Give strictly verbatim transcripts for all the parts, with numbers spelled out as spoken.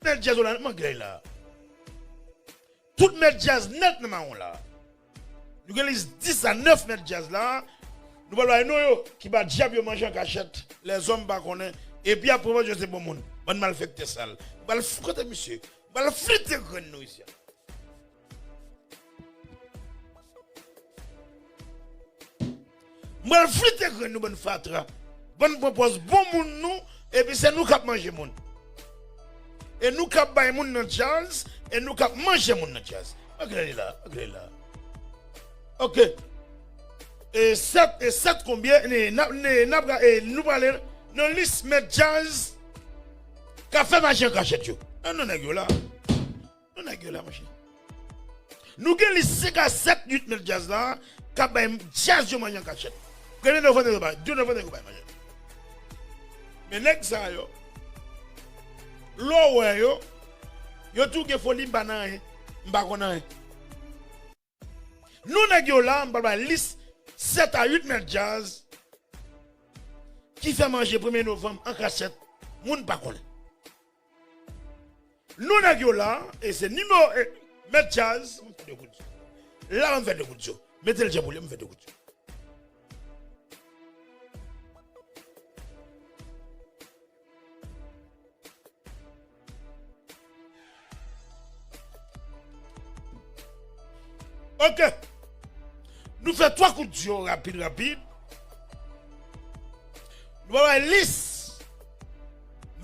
Mèt djaz yo la, m anglè la. Tout mèt djaz nèt nan mawon la. Nou gen lis dis a nèf mèt djaz la. Nou pral bay non yo, ki ba dyab yo manje an kachèt. Lèzòm pa konnen. Epi apre yo se bon moun. Bann malfektè sal. M pral f-, kote misye? M pral flite grenn nou isi a. M pral flite grenn nou, bann fatra. Bann pran pòz bon moun nou, epi se nou k ap manje moun. E nou k ap bay moun nan djaz, e nou k ap manje moun nan djaz. Angle la, angle la. Ok. E sèt, e sèt konbyen, ne, n ap, ne, n ap, e nou prale nan lis mèt djaz k ap fè maji an kachèt yo. Nan non nèg yo la. Nou nèg yo la, monchè. Nou gen lis senk a sèt, uit mèt djaz la, k ap bay djaz yo manje an kachèt. Premye novanm yo bay, de novanm yo bay manje. Men nèg sa yo, lè w wè yo, yo tou gen foli, m pa nan anyen, m pa konn anyen. Nou nèg yo la, m pral bay lis sèt a uit mèt djaz ki fè manje premye novanm an kachèt, moun pa konnen. Nou nèg yo la, e se nimewo en, mèt djaz, m fè de kout di. La, m fè de kout di. Mete l djab pou li, m fè de kout di. Ok. Nou fè twa kout di yo rapid, rapid. Nou bay lis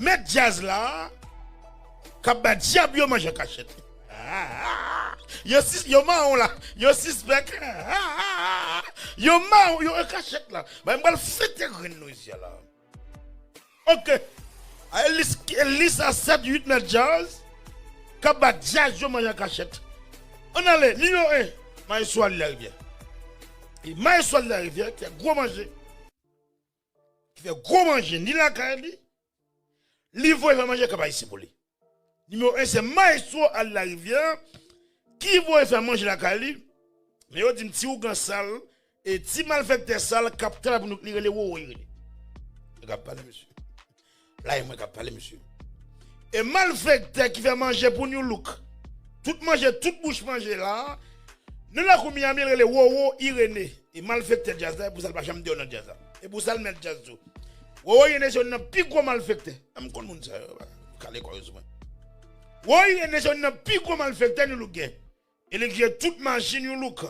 mèt djaz la k ap ba dyab yo manje an kachèt. Yo sis, yo mawon la, yo sispèk. Yo mawon, yo an kachèt la. Bay m pral fete grenn nou isi a la. Ok. Ay, lis, lis a sèt, uit mèt djaz k ap ba djaz yo manje an kachèt. Ann ale, nimewo en, Maestro Ali Larivière. E Maestro Ali Larivière ki fè gwo manje. Ki fè gwo manje, ni lakay li, li voye fè manje Kap Ayisyen pou li. Nimewo en, se Maestro Ali Larivière ki voye fè manje lakay li. Men yo di m ti ougan sal, e ti malfektè sal k ap travay pou nou, li rele Wowo Irénée. Nèg ap pale, mesye. La, e mwen k ap pale, mesye. E malfektè ki fè manje pou New Look. Tout manje, tout bouch manje la. Nou nan lakou Miami, li rele Wowo Irénée. E malfektè djaz la, e pou sa l pa janm deyò nan djaz la. E pou sa l mèt djaz tou. Wowo Irénée se youn nan pi gwo malfektè. M konn moun sa yo, kale kò yo sou mwen. Wowo Irénée se youn nan pi gwo malfektè New Look gen. E li ki jere tout machin New Look.